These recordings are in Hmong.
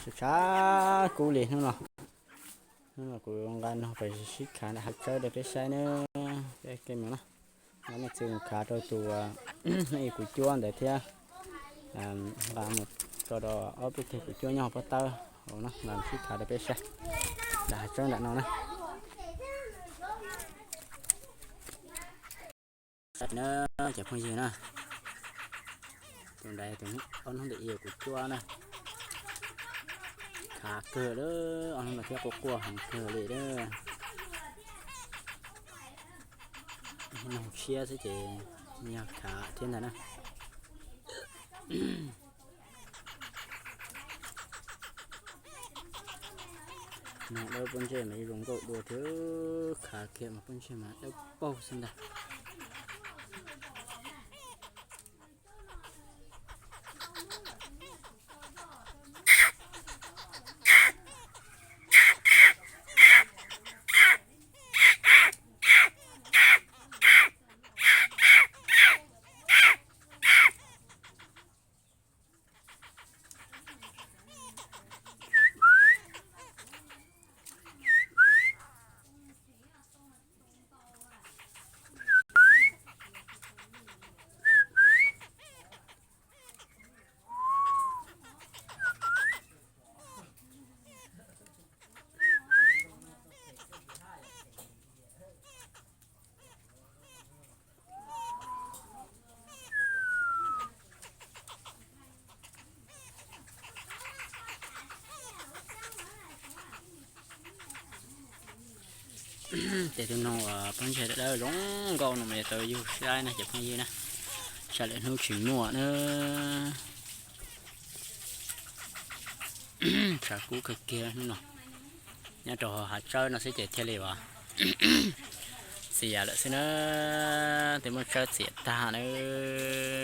Tshav kub li hnub no. Hnub no kuv nqa nog pais sib khav nram hav tsawb rau peb saib na. Peb ke mus na, nqa mej txwv mus khav rau tus ib kuv cuab ntawd thiab. Nqa mus tso rau ob peb tug kuv cuab nyob hauv pob tawb hauv no, nqa mus sib khav rau peb saib nram hav tsawb nram no na. Saib na, cov phooj ywg na, tus nrad tus ob hnub ntawm ib kuv cuab na, khav kawg lawm, ob hnub no thiab quaj quaj heev kawg li lawm. Noog tshiab xwb ces yog khav thiab ntag na. Noog dawb pob ntseg mas ib zoo nkauj dua thiab, khav kiag mas pob ntseg mas dawb paug xwb ntag. Ces tus noog uas pob ntseg dawb dawb zoo nkauj no mas yuav tau yug saib na cov phooj ywg na, saib lwm hnub tsis muaj na. Tshav kub kawg kiag hnub no. Nyob rau hav tsawb no xwb ces thiaj li uas txias lawm xwb na. Twb muab tsawb txias tag na,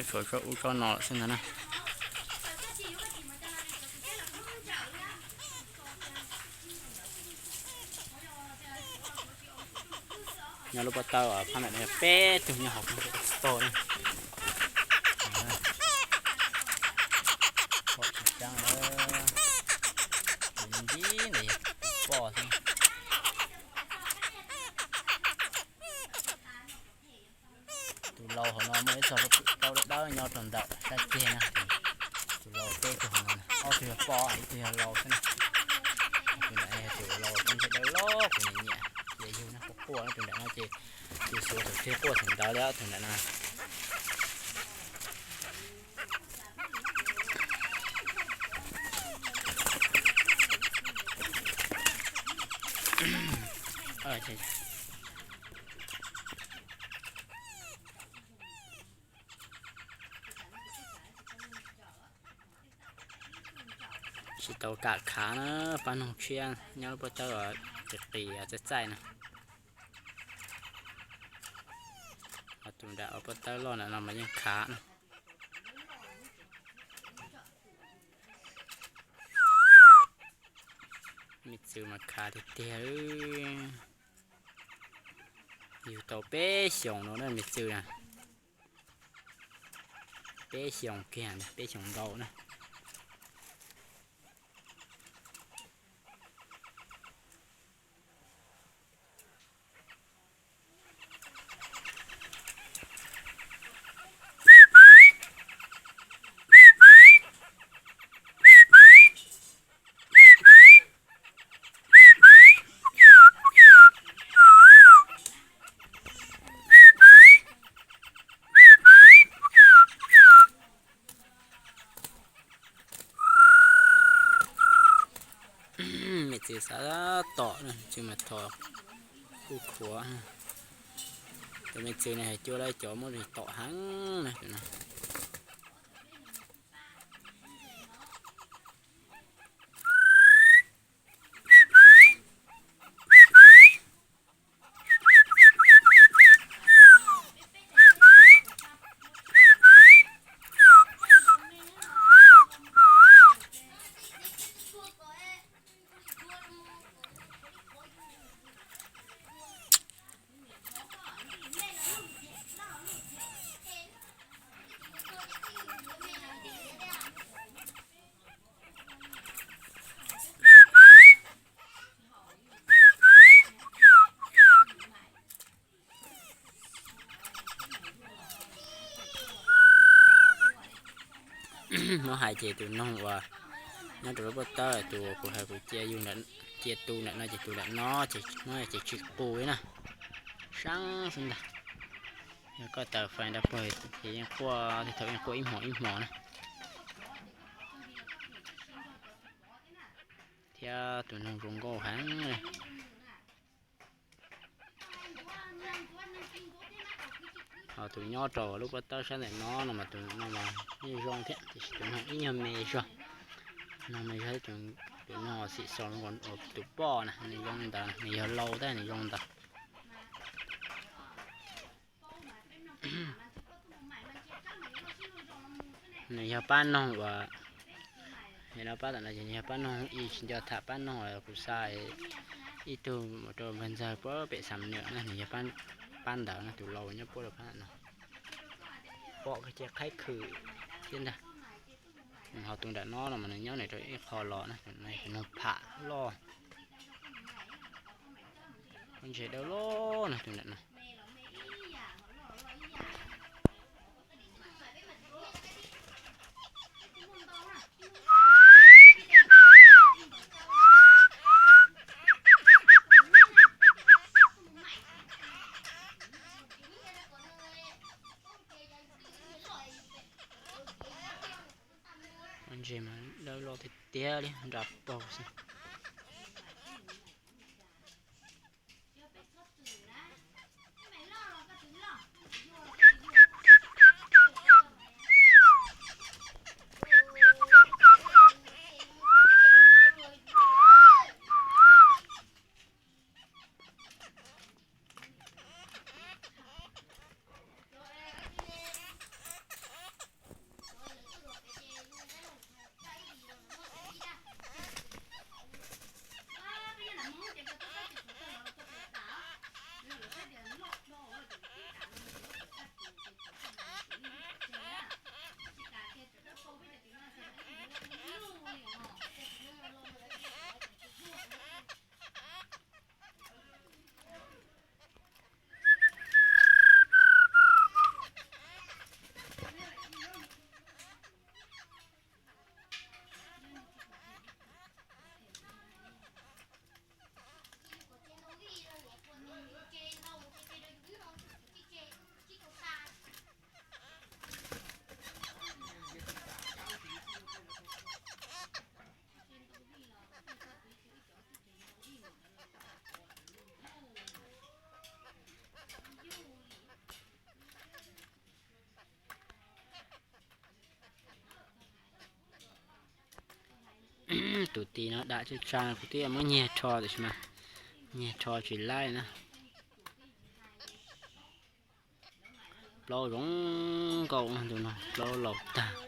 tshuav tsob ub tsob no lawm xwb ntag na. Nyob lub pob tawb phab ntawm no yog peb tug nyob hauv tog na. Pom tsis tseeb lawm, tus ntawd yog tus poj xwb. Tus laus hauv no muaj ib txog plaub dawb dawb nyob rau ntawm sab ceg na. Tus laus peb tug hauv no, ob tug yog poj, ib tug yog laus xwb na. Tus ntawd yog tus laus pob ntseg dawb loj kuv nyiam nyiam, ces yug no quaj quaj tus nram no ces yus xuav thaum twg quaj thaum ntawd li tus nram no. Tsis tau kam khav na, pab noog tshiab nyob lub pob tawb qis qis txaij txaij na. Ho tus nram pob tawb loj ntawm no mas yeej khav na. Me txwv mas khav tiag tiag. Yug tau peb xyoos no na me txwv na. Peb xyoos kiag ntag, peb xyoos ntau na. Me txwv xav tom, txwv mas thov kuj khuav. Tus me txwv ne hais cuag lawv cov muaj li tom heev na. Muab hais ces tus noog uas nyob rau lub pob tawb, tus uas kuv hais kuv cia yug, cia tu nram no ces tus nram no ces muab ces tsis qus li na, sab xwb ntag. Yog koj taws fais nrad pag ces yeej quaj, tej thaum yeej quaj ib hmos ib hmos na. Thiab tus noog zoo nkauj heev li. Ho tus nyob rau lub pob tawb sab ntawm no no mas tus no mas yeej zoo thiab, tiam sis tus no ib nyuag me zog. Noog me zog, tus no xim xaus tus poj na nws zoo ntawd, nws yog lau tab nws zoo ntawd. Nws yog pab noog uas, no pab tam no ces nws yog pab noog, ib tsis nco tham pab noog, kuv xa ib tug mus rau npawg ntxawg puag pem Xam Nwm na, nws yog pab ntawd no, tus lau nyob puag rau pab no. Pom kiag ces qhaib khwm thiab ntag. Ho tus nram no no mas nws nyob nws rau ib qho los na, tus noog pham loj, pob ntseg dawb loj no tus nram no. Pob ntseg mas dawb loj tiag tiag li, nra paug xwb. Tus tis no dam tsa tsa, kuv twb muab nyiag rho tiam sis mas nyiag rho tsis laib na. Plaub zoo nkauj tus no, plaub laus tag.